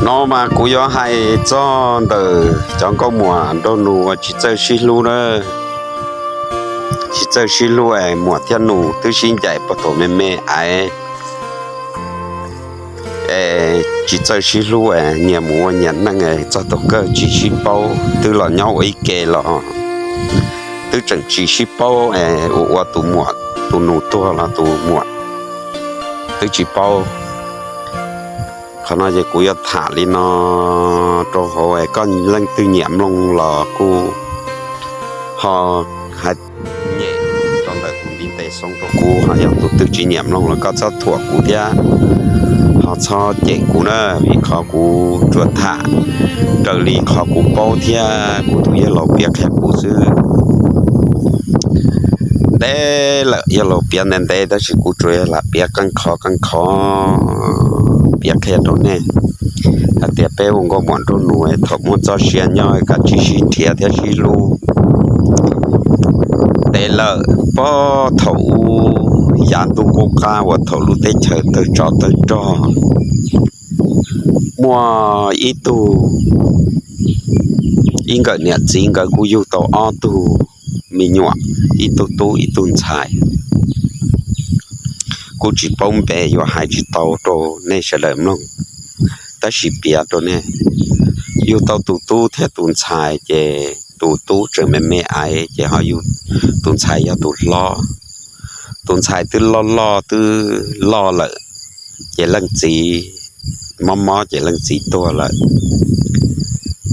No mas kuv yuav hais txog ntawm cov nkauj muam nraug nus uas tsis txawj sib hlub na. Tsis txawj sib hlub es muam thiab nus twb sib ncaim puag thaum me me aiv, es tsis txawj sib hlub es nyias mus ua nyias neej, txog thaum kawg tsis sib paub, twb los nyob ua ib ke los twb tseem tsis sib paub es ua ua tus muam, tus nus tuag los tus muam twb tsis paub. Qhov no ces kuv yuav tham li no rau hauv es koj leej twg nyiam mloog los kuj ho hais nyem rau ntawm kuv ntiv tes xoo rau kuv, ho yog tus twg tsis nyiam mloog los koj txhob thuam kuv thiab ho txhob cem kuv na, vim qhov kuv tsuas tham raws li qhov kuv paub thiab kuv tus yawg laus piav qhia kuv xwb. Ntev lawm yawg laus piav ntev ntev tab sis kuv tsuas yog lam piav qeej qhov qeej qhov piav qhia rau nej hais tias peb ua nkauj muam nraug nus thaum muaj txoj sia nyob kav tsij sib nrhiav thiab sib hlub. Ntev lawm puag thaum ub yav ntuj qub qab uas thaum lub teb chaws tawg tsov tawg rog, muaj ib tug, ib nkawm niam txiv nkawd kuj yug tau ob tug me nyuam, ib tug tub ib tug ntxhais. Kuj tsis paub npe yuav hais tsis tau rau nej sawv daws mloog, tab sis piav rau nej, yug tau tus tub thiab tus ntxhais ces tus tub tseem me me aiv ces ho yug, tus ntxhais yog tus hlob. Tus ntxhais twb loj loj twb loj lawm, ces leej txiv mob mob ces leej txiv tuag lawm.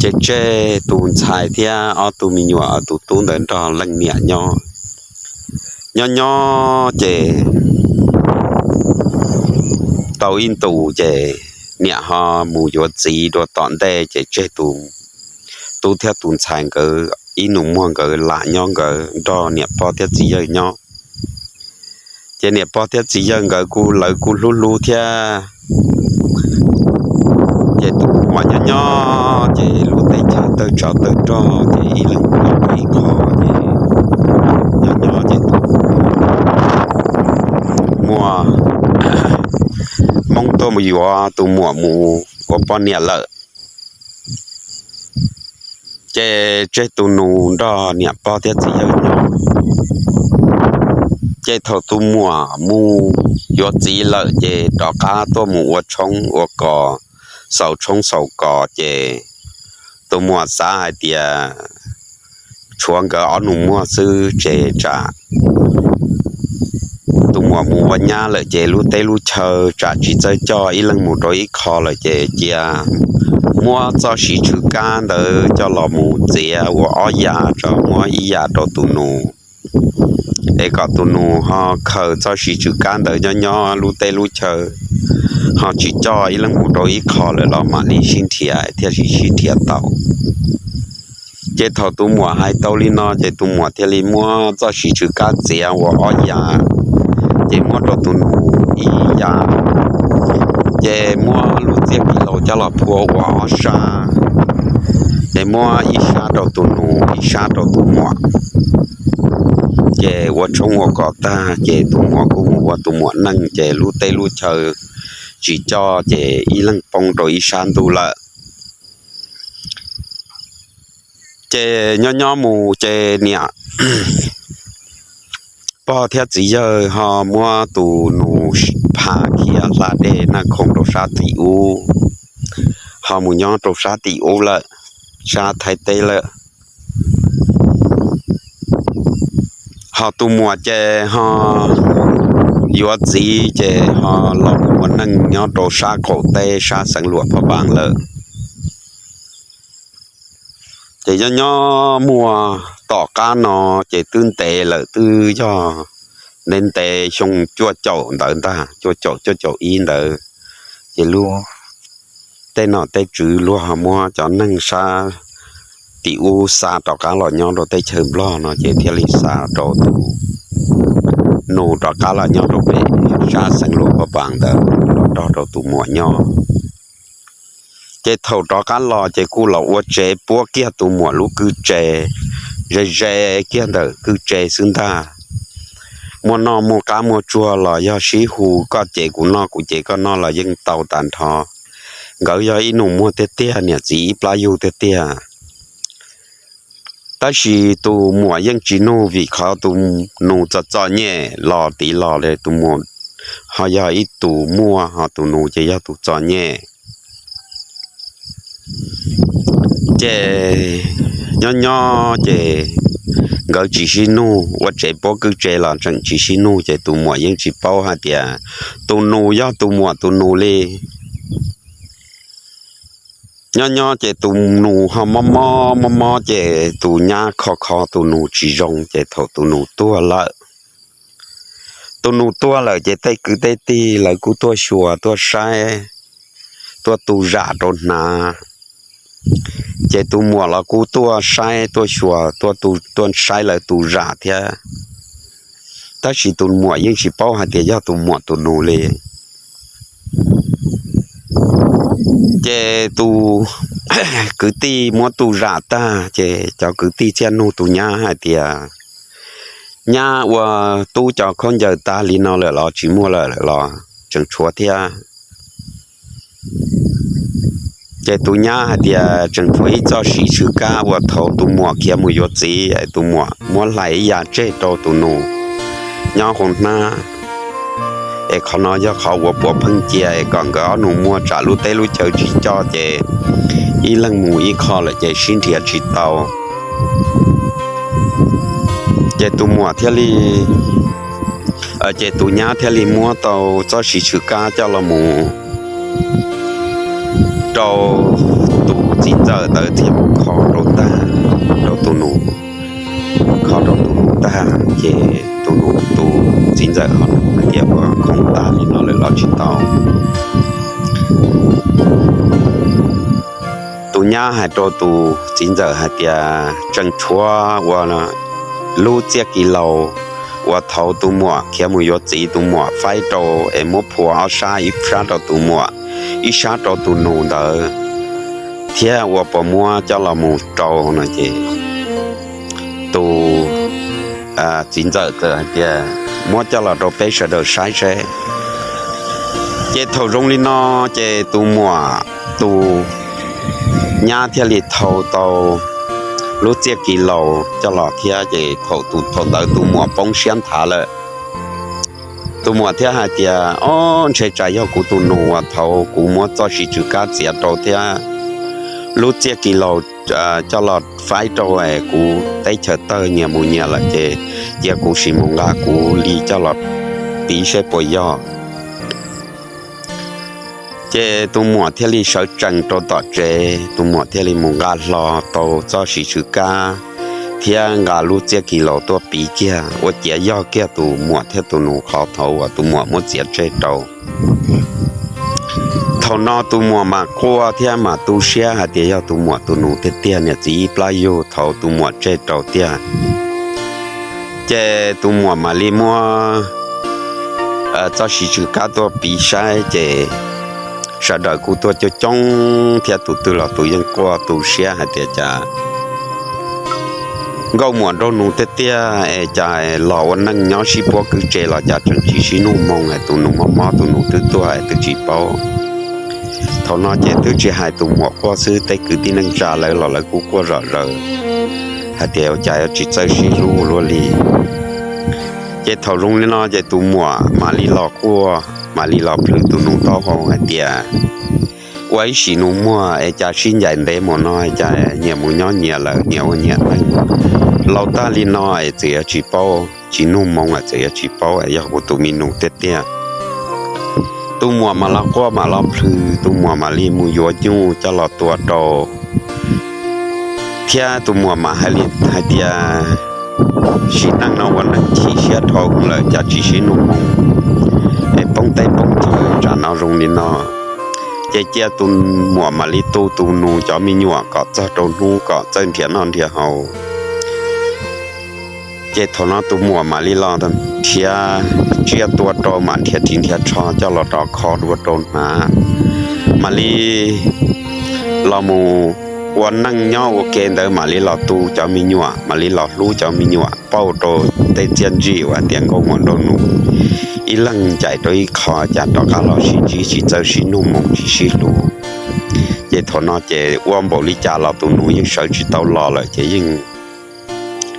Ces tseg tus ntxhais thiab ob tug me nyuam, tus tub ntawd nrog leej niam nyob. Nyob nyob ces tau ib ntus ces niam ho mus yuav txiv dua tom ntej ces tseg tus tub thiab tus ntxhais nkawd ib nus muag nkawd lam nyob nkawd nrog niam pog thiab txiv yawg nyob. Ces niam pog thiab txiv yawg nkawd kuj, lawv kuj hlub hlub thiab. Ces tus muam nyob nyob ces lub teb chaws tawg tsov tawg rog ces ib leeg nyob ib qho ces nyob nyob ces tus muam, Hmoob tuaj mus yuav tus muam mus ua poj niam lawm. Ces tseg tus nus nrog niam pog thiab txiv yawg nyob. Ces thaum tus muam mus yuav txiv lawm ces rov qab tuaj mus ua tshoob ua kos, xaus tshoob xaus kos ces tus muam xav hais tias tshuav nkawd ob nus muag xwb ces tsam tus muam mus ua nyab lawm ces lub teb lub chaw tsam tsis txawj coj, ib leeg mus rau ib qho lawm ces cia muab txoj siv tshwm kab ntawd coj los mus txiav ua ob yam, tso muab ib yam rau tus nus, es kom tus nus ho khaws txoj siv tshwm kab ntawd nyob nyob lub teb lub chaw, ho tsis coj ib leeg mus rau ib qho lawm los mam li sib nrhiav thiaj li sib nrhiav tau. Ces thaum tus muam hais tau li no ces tus muam thiaj li muab txoj siv tshwm kab txiav ua ob yam, ces muab rau tus nus ib yam, ces muab lub txiaj kis laus coj los phua ua ob sab, ces muab ib sab rau tus nus ib sab rau tus muam. Ces ua tshoob ua kos tag ces tus muam kuj mus ua tus muam neej ces lub teb lub chaw tsis coj ces ib leeg poob rau ib sab ntuj lawm. Ces nyob nyob mus ces niam pog thiab txiv yawg ho muab tus nus phaj khiav hla dej naj khoom rau sab tim ub, ho mus nyob rau sab tim ub lawm, sab Thaib teb lawm. Ho tus muam ces ho yuav txiv ces ho los mus ua neej nyob rau sab qaum teb sab xeev Luam Phaj Npaas lawm. Ces nyob nyob muaj tom qab no ces twb ntev lawm, twb yog ntev ntev xyoo cuaj caum ntawd ntag, cuaj caum cuaj caum ib ntawd. Ces lub tej nom tej tswv luag ho muab cov neeg sab tim ub xa rov qab los nyob rau teb chaws Nplog no ces thiaj li xa rau tus nus rov qab los nyob rau pem sab xeev Luam Phaj Npaas ntawd los nrog rau tus muam nyob. Ces thaum rov qab los ces kuj los ua tsev puab kiag tus muam lub kwj tse, ze ze kiag ntawm kwj tse xwb ntag. Muaj noj muaj qab muaj tsuag los yog sib hu, koj cev kuv noj kuv cev koj noj los yeej tau tag nrho. nkawd yog ib nus muag tiag tiag, niam txiv ib plab yug tiag tiag. Tab sis tus muam yeej tsis nug vim qhov tus nus txom txom nyem los tiv los li, tus muam ho yog ib tus muaj, ho tus nus ces yog tus txom nyem. Ces nyob nyob ces nkawd tsis sib nug, ua tsev puab kwj tse los tseem tsis sib nug, ces tus muam yeej tsis paub hais tias tus nus yog tus muam tus nus li. Nyob nyob ces tus nus ho mob mob mob mob, ces tus nyab kho kho tus nus tsis zoo, ces thaum tus nus tuag lawm, tus nus tuag lawm ces tej kwv tej tij lawv kuj tuaj xyuas tuaj saib, tuaj tu zam rau hnav. Ces tus muam los kuj tuaj saib tuaj xyuas, tuaj saib lawv tu zam thiab. Tab sis tus muam yeej tsis paub hais tias yog tus muam tus nus li. Ces tus kwv tij muab tu zam tag, ces cov kwv tij thiaj nug tus nyab hais tias, nyab, ua tub cov khaub ncaws tag li no lawm los tsis muaj lawm los tseem tshuav thiab? Ces tus nyab hais tias tseem tshuav ib txoj siv tsw kab uas thaum tus muam khiav mus yuav txiv es tus muam muab hlais ib yam tseg rau tus nus nyob hauv hnab. Es qhov no yog qhov uas puav pheej cia es kom nkawd ob nus muag tsam lub teb lub chaw tsis coj ces ib leeg mus ib qho lawm ces sib nrhiav tsis tau. Ces tus muam thiaj li, ces tus nyab thiaj li muab tau txoj siv tsw kab coj los mus rau tus txiv ntxawm ntawd thiab mus kho rau tag, rau tus nus, kho rau tus nus tag ces tus nus, tus txiv ntxawm ho nug hais tias ua khoom tag li no lawm los tsis tau? Tus nyab hais rau tus txiv ntxawm hais tias tseem tshuav ua lub txiaj kis laus uas thaum tus muam khiav mus yuav txiv tus muam faib rau es muab phua ob sab, ib sab rau tus muam, ib sab rau tus nus ntawd, thiab ua puas muab coj los mus rau no ces tus txiv ntxawm txawm hais tias muab coj los rau peb sawv daws saib seb. Ces thaum zoo li no ces tus muam, tus nyab thiaj li thau tau lub txiaj kis laus coj los thiab ces thaum tus, thaum ntawd tus muam poob siab nthav lawm. Tus muam thiaj hais tias, ob, ntshe tsam yog kuv tus nus uas thaum kuv muab txoj siv tsw kab txiav rau thiab lub txiaj kis laus coj los faib rau es kuv teb chaws tawg nyias mus nyias lawm ces cia kuv sim mus nqa kuv li coj los piv saib puas yog. Ces tus muam thiaj li sawv tsees rau tom tsev, tus muam thiaj li mus nqa hlo tau txoj siv tsw kab thiab nqa lub txiaj kis laus tuaj piv kiag ua ciav yog kiag tus muam thiab tus nus qhov thaum uas tus muam muab txiav tseg rau. Thaum no tus muam mam quaj thiab mam tu siab hais tias yog tus muam tus nus tiag tiag, niam txiv ib plab yug thaum tus muam tseg rau tiag. Ces tus muam mam li muab txoj siv tsw kab tuaj piv saib ces sawv daws kuj tuaj coob coob thiab tus twg los tus yeej quaj tu siab hais tias cas nkauj muam nraug nus tiag tiag es cas los ua neej nyob sib puab kwv tse los cas tseem tsis sib nug moo es tus nus mob mob tus nus twb tuag es twb tsis paub. Thaum no ces twb tsis hais tus muam quaj xwb, tej kwv tij neej tsa lawv los lawv kuj quaj zom zaws hais tias cas yuav tsis txawj sib hlub ua luaj li. Ces thaum zoo li no ces tus muam mam li los quaj, mam li los plhws tus nus taub hau hais tias, ua ib sim nus muag es cas sib ncaim ntev mus no cas nyias mus nyob nyias lawm, nyias ua nyias neej laus tag li no es txawm yuav tsis paub, tsis nug moo es txawm yuav tsis paub es yog kuv tus me nus tiag tiag. Tus muam mam los quaj mam los plhws, tus muam mam li mus yuav nyuj coj los tua rau, thiab tus muam mam hais li hais tias, sim neej no ua neeg chim siab dhau lawm cas tsis sib nug moo es poob teb poob chaw tsam no zoo li no. Ces cia tus muam mam li tu tus nus cov me nyuam kom txog rau hnub kom txawj nrhiav noj nrhiav haus. Ces thaum no tus muam mam li los nrhiav tsiaj tua rau, mam nrhiav ris nrhiav tsho coj los rov kho dua rau hnav, mam li los mus ua neej nyob ua ke ntawd mam li los tu cov me nyuam, mam li los hlub cov me nyuam, pauj rau tej txiaj ntsig uas tias nkauj muam nraug nus ib leeg ncaim rau ib qho cas rov qab los sib ntsib tsis txawj sib nug moo tsis sib hlub. Ces thaum no ces ua npaum li cas los tus nus yeej sawv tsis tau los lawm ces yeej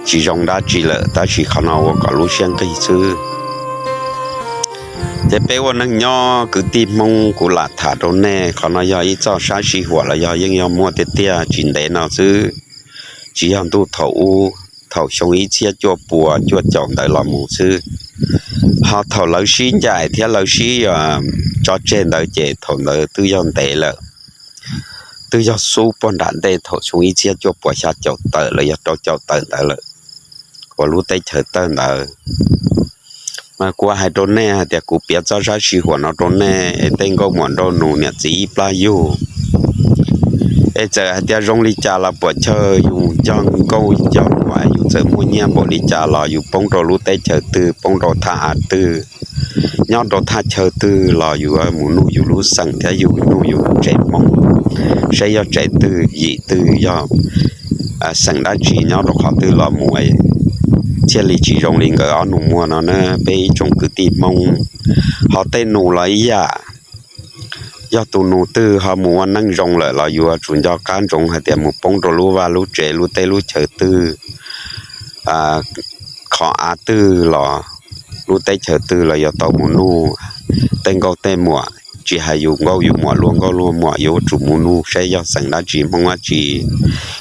tsis zoo dab tsi lawm, tab sis qhov no ua kom lub siab nqig xwb. Ces peb ua neej nyob kwv tij Hmoob, kuv lam tham rau nej, qhov no yog ib txoj sab sij huam los yog yeej yog muaj tiag tiag tsis ntev no xwb, tsis yog ntuj thaum ub, thaum xyoo ib txhiab cuaj puas cuaj caum ntawd los mus xwb. Ho thaum lawv sib ncaim thiab lawv sib tso tseg ntawd ces thaum ntawd twb yog ntev lawm, twb yog xub puag nram ntej thaum xyoo ib txhiab cuaj puas xya caum tawm los yog rau caum tawm ntawd lawm, uas lub teb chaws tawg ntawd. Mas kuv hais rau nej hais tias kuv piav txoj sab sij huam no rau nej es tej nkauj muam nraug nus niam txiv ib plab yug, es txawm hais tias zoo li cas los puam chawj yus cog nkauj cog muam, yus txawm muaj nyiaj npaum li cas los yus poob rau lub teb chaws twg, poob rau thaj av twg, nyob rau thaj chaw twg los yus mus nug yus lub xeem thiab yus nug yus tsev Hmoob, saib yog tsev twg yim twg yog xeem dab tsi nyob rau qhov twg los mus thiaj li tsis zoo li nkawd ob nus muag no na peb ib tsoom kwv tij Hmoob. Ho tej nus los ib yam, yog tus nus twg ho mus ua neej zoo lawm los yuav tsum nco qab ntsoov hais tias mus poob rau lub vaj lub tsev lub teb lub chaw twg, qhov av twg los lub teb chaws twg los yuav tau mus nug tej nkauj tej muam, tsis hais yus nkauj yus muam luag nkauj luag muam yuav tsum mus nug saib yog xeem dab tsi Hmoob dab tsi,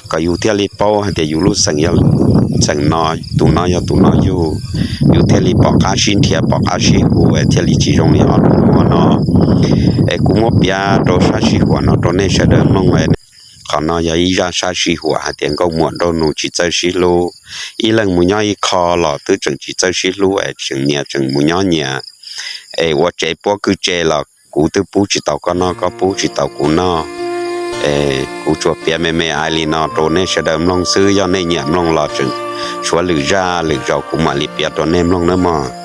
kom yus thiaj li paub hais tias yus lub xeem yog xeem no, tus no yog tus no yug, yus thiaj li pom qab sib nrhiav pom qab sib hu thiaj li tsis zoo li ob nus muag no. Es kuv muab piav rau sab sij huam no rau nej sawv daws mloog. Qhov no yog ib zaj sab sij huam hais tias nkauj muam nraug nus tsis txawj sib hlub, ib leeg mus nyob ib qho los twb tseem tsis txawj sib hlub es tseem nyias tseem mus nyob nyias, es ua tsev puab kwj tse los kuv twb pub tsis tau koj noj koj pub tsis tau kuv noj, es kuv tsuas piav me me ais li no rau nej sawv daws mloog xwb, yog nej nyiam mloog los tseem tshuav lwm zaj lwm zaus kuv mam li piav rau nej mloog nawb mog.